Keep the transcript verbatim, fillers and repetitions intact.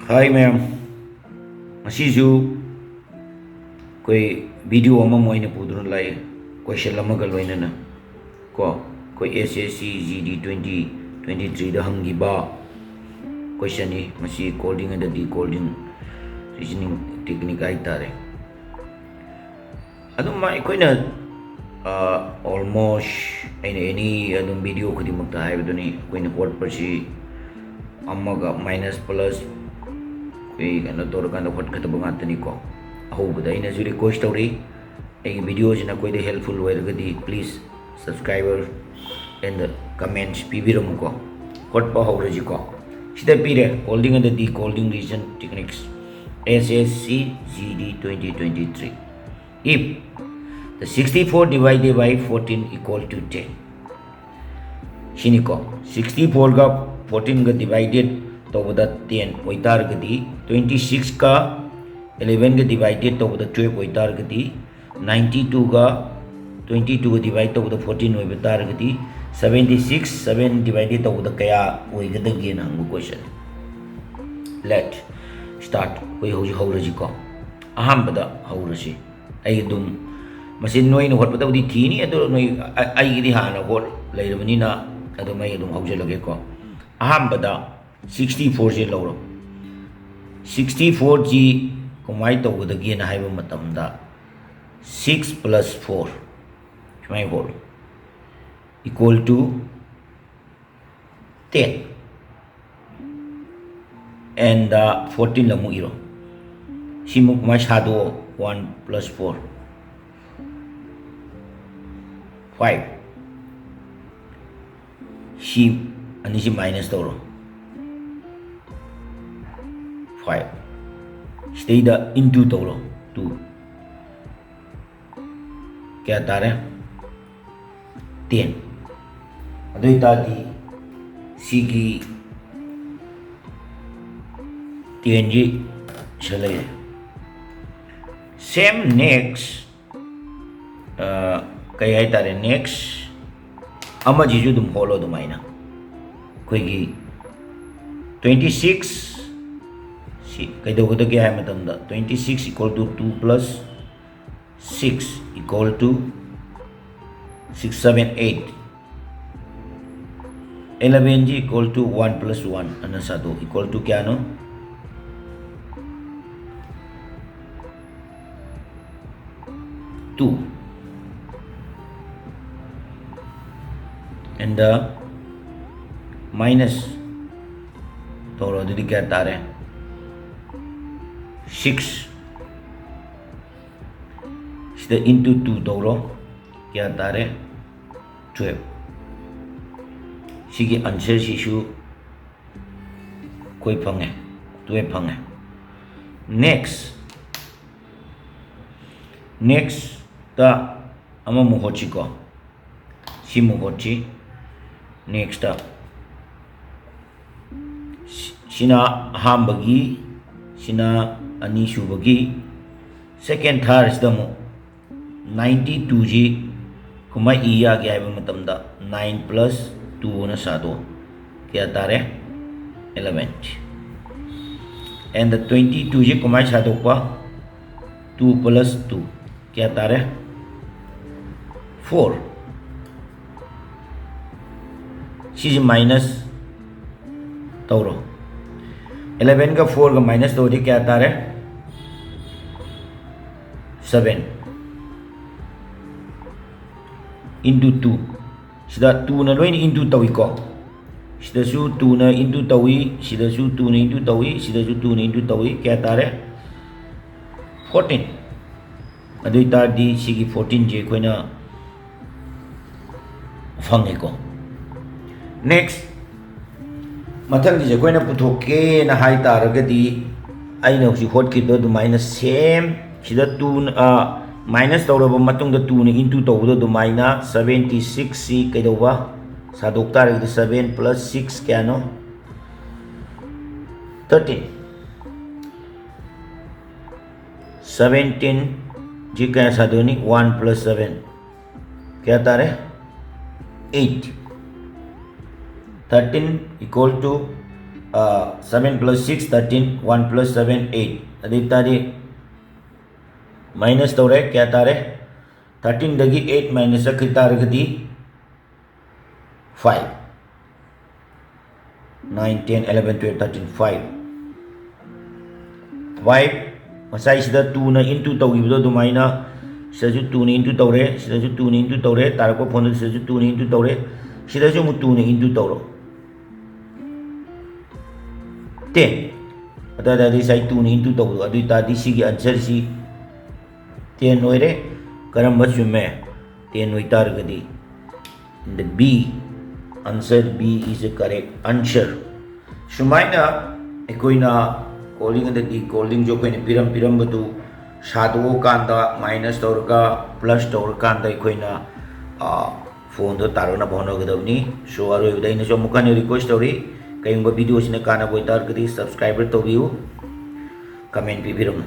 ꯍꯥꯏ ꯃꯌꯥꯝ, ꯉꯁꯤꯁꯨ ꯑꯩꯈꯣꯏ ꯚꯤꯗꯤꯑꯣ ꯑꯃꯃꯨꯛ ꯑꯩꯅ ꯄꯨꯗꯨꯅ ꯂꯥꯛꯑꯦ, ꯀꯣꯏꯁꯟ ꯑꯃꯒ ꯂꯣꯏꯅꯅ ꯀꯣ꯫ ꯑꯩꯈꯣꯏ S S C G D twenty twenty ꯊ꯭ꯔꯤꯗ ꯍꯪꯈꯤꯕ ꯀꯣꯏꯁꯟꯅꯤ꯫ ꯃꯁꯤ ꯀꯣꯜꯗꯤꯡ ꯑꯗ ꯗꯤ ꯀꯣꯜꯗꯤꯡ ꯔꯤꯖꯅꯤꯡ ꯇꯦꯛꯅꯤꯛ ꯍꯥꯏꯇꯥꯔꯦ꯫ ꯑꯗꯨꯝ ꯑꯩꯈꯣꯏꯅ ꯑꯣꯜꯃꯣꯁ ꯑꯩꯅ ꯑꯦꯅꯤ ꯑꯗꯨꯝ ꯚꯤꯗꯤꯑꯣ ꯈꯨꯗꯤꯡꯃꯛꯇ ꯍꯥꯏꯕꯗꯨꯅꯤ, ꯑꯩꯈꯣꯏꯅ ꯍꯣꯠꯄꯁꯤ ꯑꯃꯒ ꯃꯥꯏꯅꯁ ꯄ꯭ꯂꯁ ꯑꯩꯈꯣꯏ ꯀꯩꯅꯣ ꯇꯧꯔꯀꯥꯟꯗ ꯍꯣꯠꯀꯗꯕ ꯉꯥꯛꯇꯅꯤꯀꯣ꯫ ꯑꯍꯧꯕꯗ ꯑꯩꯅꯁꯨ ꯔꯤꯀ꯭ꯋꯦꯁ ꯇꯧꯔꯤ, ꯑꯩꯒꯤ ꯚꯤꯗꯤꯑꯣꯁꯤ ꯅꯈꯣꯏꯗ ꯍꯦꯜꯞꯐꯨꯜ ꯑꯣꯏꯔꯒꯗꯤ please subscribe and comments ꯄꯤꯕꯤꯔꯝꯃꯨꯀꯣ꯫ ꯍꯣꯠꯄ ꯍꯧꯔꯁꯤꯀꯣ꯫ ꯁꯤꯗ ꯄꯤꯔꯦ, ꯀꯣꯜꯗꯤꯡ ꯑꯗ ꯗꯤ ꯀꯣꯜꯗꯤꯡ region techniques, S S C G D twenty twenty three. If the sixty four divided by fourteen equal to ten, ꯁꯤꯅꯤꯀꯣ, ꯁꯤꯛꯁꯇꯤ ꯐꯣꯔꯒ ꯐꯣꯔꯇꯤꯟꯒ ꯗꯤꯚꯥꯏꯗꯦꯠ ꯇꯧꯕꯗ ꯇꯦꯟ ꯑꯣꯏꯇꯥꯔꯒꯗꯤ, ꯇ꯭ꯋꯦꯟꯇꯤ ꯁꯤꯛꯁꯀ ꯑꯦꯂꯦꯚꯦꯟꯒ ꯗꯤꯚꯥꯏꯗꯦꯠ ꯇꯧꯕꯗ ꯇꯨꯌꯦꯜꯞ ꯑꯣꯏꯇꯥꯔꯒꯗꯤ, ꯅꯥꯏꯟꯇꯤ ꯇꯨꯒ ꯇ꯭ꯋꯦꯟꯇꯤ ꯇꯨꯒ ꯗꯤꯚꯥꯏꯠ ꯇꯧꯕꯗ ꯐꯣꯔꯇꯤꯟ ꯑꯣꯏꯕ ꯇꯥꯔꯒꯗꯤ, ꯁꯕꯦꯟꯇꯤ ꯁꯤꯛꯁ ꯁꯕꯦꯟ ꯗꯤꯚꯥꯏꯗꯦꯠ ꯇꯧꯕꯗ ꯀꯌꯥ ꯑꯣꯏꯒꯗꯒꯦꯅ ꯍꯪꯕ ꯀꯣꯏꯁꯟ꯫ Let start, ꯑꯩꯈꯣꯏ ꯍꯧꯖꯤꯛ ꯍꯧꯔꯁꯤꯀꯣ꯫ ꯑꯍꯥꯟꯕꯗ ꯍꯧꯔꯁꯤ꯫ ꯑꯩ ꯑꯗꯨꯝ, ꯃꯁꯤ ꯅꯣꯏꯅ ꯍꯣꯠꯄꯗꯕꯨꯗꯤ ꯊꯤꯅꯤ, ꯑꯗꯣ ꯅꯣꯏ ꯑ-, ꯑꯩꯒꯤꯗꯤ ꯍꯥꯟꯅ ꯍꯣꯠ ꯂꯩꯔꯕꯅꯤꯅ ꯑꯗꯨꯝ ꯑꯩ ꯑꯗꯨꯝ ꯍꯧꯖꯤꯜꯂꯒꯦꯀꯣ꯫ ꯑꯍꯥꯟꯕꯗ ꯁꯤꯛꯁꯇꯤ ꯐꯣꯔꯁꯦ ꯂꯧꯔꯣ꯫ ꯁꯤꯛꯁꯇꯤ ꯐꯣꯔꯁꯤ ꯀꯃꯥꯏꯅ ꯇꯧꯒꯗꯒꯦꯅ ꯍꯥꯏꯕ ꯃꯇꯝꯗ, ꯁꯤꯛꯁ ꯄ꯭ꯂꯁ ꯐꯣꯔ ꯁꯨꯃꯥꯏꯅ ꯍꯣꯠꯂꯣ, equal to ten and fourteen ꯑꯃꯨꯛ ꯏꯔꯣ꯫ ꯁꯤꯃꯨꯛ ꯀꯃꯥꯏꯅ ꯁꯥꯗꯣꯛꯑꯣ, one plus four, five꯫ ꯁꯤ ꯑꯅꯤꯁꯤ ꯃꯥꯏꯅꯁ ꯇꯧꯔꯣ, ꯐꯥꯏꯚ꯫ ꯁꯤꯗꯩꯗ ꯏꯟꯇꯨ ꯇꯧꯔꯣ, ꯇꯨ꯫ ꯀꯌꯥ ꯇꯥꯔꯦ? ꯇꯦꯟ꯫ ꯑꯗꯨ ꯑꯣꯏꯇꯥꯔꯗꯤ ꯁꯤꯒꯤ ꯇꯦꯟꯁꯤ ꯁꯤꯗ ꯂꯩꯔꯦ꯫ Same next, ꯑ, ꯀꯩ ꯍꯥꯏꯇꯥꯔꯦ, next ꯑꯃꯁꯤꯁꯨ ꯑꯗꯨꯝ ꯍꯣꯠꯂꯣ ꯑꯗꯨꯃꯥꯏꯅ꯫ ꯑꯩꯈꯣꯏꯒꯤ ꯇ꯭ꯋꯦꯟꯇꯤ ꯁꯤꯛꯁ ꯀꯩꯗꯧꯒꯗꯒꯦ ꯍꯥꯏꯕ ꯃꯇꯝꯗ, twenty six equal to two plus six equal to six seven eight. Eleven ꯁꯤ equal to one plus one ꯑꯅ ꯁꯥꯗꯣꯛ, equal to ꯀꯌꯥꯅꯣ? Two. And the minus ꯇꯧꯔꯣ, ꯑꯗꯨꯗꯤ ꯀꯌꯥ ꯇꯥꯔꯦ? Six. ꯁꯤꯗ into two ꯇꯧꯔꯣ, ꯀꯌꯥ ꯇꯥꯔꯦ? Twelve. ꯁꯤꯒꯤ answer ꯁꯤꯁꯨ ꯑꯩꯈꯣꯏ ꯐꯪꯉꯦ, twelve ꯐꯪꯉꯦ꯫ Next, next ꯇ ꯑꯃꯃꯨꯛ ꯍꯣꯠꯁꯤꯀꯣ꯫ ꯁꯤꯃꯨꯛ ꯍꯣꯠꯁꯤ꯫ Next ꯇ ꯁꯤ-, ꯁꯤꯅ ꯑꯍꯥꯟꯕꯒꯤ, ꯁꯤꯅ ꯑꯅꯤꯁꯨꯕꯒꯤ, second, third ꯁꯤꯗ ꯑꯃꯨꯛ ninety two ꯁꯤ ꯀꯃꯥꯏ ꯏ ꯌꯥꯒꯦ ꯍꯥꯏꯕ ꯃꯇꯝꯗ, nine plus two ꯑꯅ ꯁꯥꯗꯣꯛ, ꯀꯌꯥ ꯇꯥꯔꯦ? Eleven꯫ And twenty two ꯁꯤ ꯀꯃꯥꯏ ꯁꯥꯗꯣꯛꯄ? Two plus two꯫ ꯀꯌꯥ ꯇꯥꯔꯦ? Four꯫ ꯁꯤꯁꯦ minus ꯇꯧꯔꯣ꯫ Eleven ꯒ four ꯒ minus ꯇꯧꯔꯗꯤ ꯀꯌꯥ ꯇꯥꯔꯦ? Seven into two꯫ ꯁꯤꯗ two ꯅ ꯂꯣꯏꯅ into ꯇꯧꯏꯀꯣ꯫ ꯁꯤꯗꯁꯨ two ꯅ into ꯇꯧꯏ, ꯁꯤꯗꯁꯨ two ꯅ into ꯇꯧꯏ, ꯁꯤꯗꯁꯨ two ꯅ into ꯇꯧꯏ꯫ ꯀꯌꯥ ꯇꯥꯔꯦ? Fourteen꯫ ꯑꯗꯨ ꯑꯣꯏ ꯇꯥꯔꯗꯤ ꯁꯤꯒꯤ fourteen ꯁꯦ ꯑꯩꯈꯣꯏꯅ ꯐꯪꯉꯦꯀꯣ꯫ Next, ꯃꯊꯪꯒꯤꯁꯦ ꯑꯩꯈꯣꯏꯅ ꯄꯨꯊꯣꯛꯀꯦꯅ ꯍꯥꯏ ꯇꯥꯔꯒꯗꯤ, ꯑꯩꯅ ꯍꯧꯖꯤꯛ ꯍꯣꯠꯈꯤꯕꯗꯣ ꯑꯗꯨꯃꯥꯏꯅ same, ꯁꯤꯗ two, ꯑ, minus ꯇꯧꯔꯕ ꯃꯇꯨꯡꯗ two ꯅ into ꯇꯧꯕꯗꯣ ꯑꯗꯨꯃꯥꯏꯅ seventy six ꯁꯤ ꯀꯩꯗꯧꯕ? ꯁꯥꯗꯣꯛ ꯇꯥꯔꯒꯗꯤ seven plus six ꯀꯌꯥꯅꯣ? Thirteen꯫ Seventeen ꯁꯤ ꯀꯌꯥ ꯁꯥꯗꯣꯏꯅꯤ? One plus seven꯫ ꯀꯌꯥ ꯇꯥꯔꯦ? Eight꯫ Thirteen equal to Seven plus six thirteen, one plus seven eight. ꯑꯗꯨ ꯑꯣꯏ ꯇꯥꯔꯗꯤ ꯃꯥꯏꯅꯁ ꯇꯧꯔꯦ, ꯀꯌꯥ ꯇꯥꯔꯦ? Thirteenꯗꯒꯤ eight ꯃꯥꯏꯅꯁ ꯆꯠꯈꯤ ꯇꯥꯔꯒꯗꯤ five, nine, ten, eleven, twelve, thirteen, five, five. ꯉꯁꯥꯏꯁꯤꯗ twoꯅ into ꯇꯧꯈꯤꯕꯗꯣ ꯑꯗꯨꯃꯥꯏꯅ ꯁꯤꯗꯁꯨ twoꯅ into ꯇꯧꯔꯦ, ꯁꯤꯗꯁꯨ twoꯅ into ꯇꯧꯔꯦ, ꯇꯥꯔꯛꯄ ꯐꯣꯟꯗꯨ ꯁꯤꯗꯁꯨ twoꯅ into ꯇꯧꯔꯦ, ꯁꯤꯗꯁꯨ ꯑꯃꯨꯛ twoꯅ into ꯇꯧꯔꯣ꯫ Ten. ꯑꯗꯨ ꯑꯣꯏ ꯇꯥꯔꯗꯤ ꯉꯁꯥꯏ twoꯅ into ꯇꯧꯕꯗꯣ, ꯑꯗꯨ ꯑꯣꯏ ꯇꯥꯔꯗꯤ ꯁꯤꯒꯤ answerꯁꯤ ten ꯑꯣꯏꯔꯦ꯫ ꯀꯔꯝꯕ ꯆꯨꯝꯃꯦ? Ten ꯑꯣꯏ ꯇꯥꯔꯒꯗꯤ the B, answer B is a correct answer. ꯁꯨꯃꯥꯏꯅ ꯑꯩꯈꯣꯏꯅ calling ꯑꯗꯒꯤ decallingꯁꯨ ꯑꯩꯈꯣꯏꯅ ꯄꯤꯔꯝ ꯄꯤꯔꯝꯕꯗꯨ ꯁꯥꯗꯣꯛꯑꯀꯥꯟꯗ ꯃꯥꯏꯅꯁ ꯇꯧꯔꯒ ꯄ꯭ꯂꯁ ꯇꯧꯔꯀꯥꯟꯗ ꯑꯩꯈꯣꯏꯅ ꯐꯣꯟꯗꯣ ꯇꯥꯔꯛꯅꯕ ꯍꯣꯠꯅꯒꯗꯕꯅꯤ꯫ So ꯑꯔꯣꯏꯕꯗ ꯑꯩꯅꯁꯨ ꯑꯃꯨꯛ ꯍꯟꯅ ꯔꯤꯀ꯭ꯋꯦꯁ ꯇꯧꯔꯤ, ꯀꯔꯤꯒꯨꯝꯕ ꯚꯤꯗꯤꯑꯣꯁꯤꯅ ꯀꯥꯟꯅꯕ ꯑꯣꯏꯇꯥꯔꯒꯗꯤ subscribe ꯇꯧꯕꯤꯌꯨ, ꯀꯃꯦꯟ ꯄꯤꯕꯤꯔꯝꯃꯨ꯫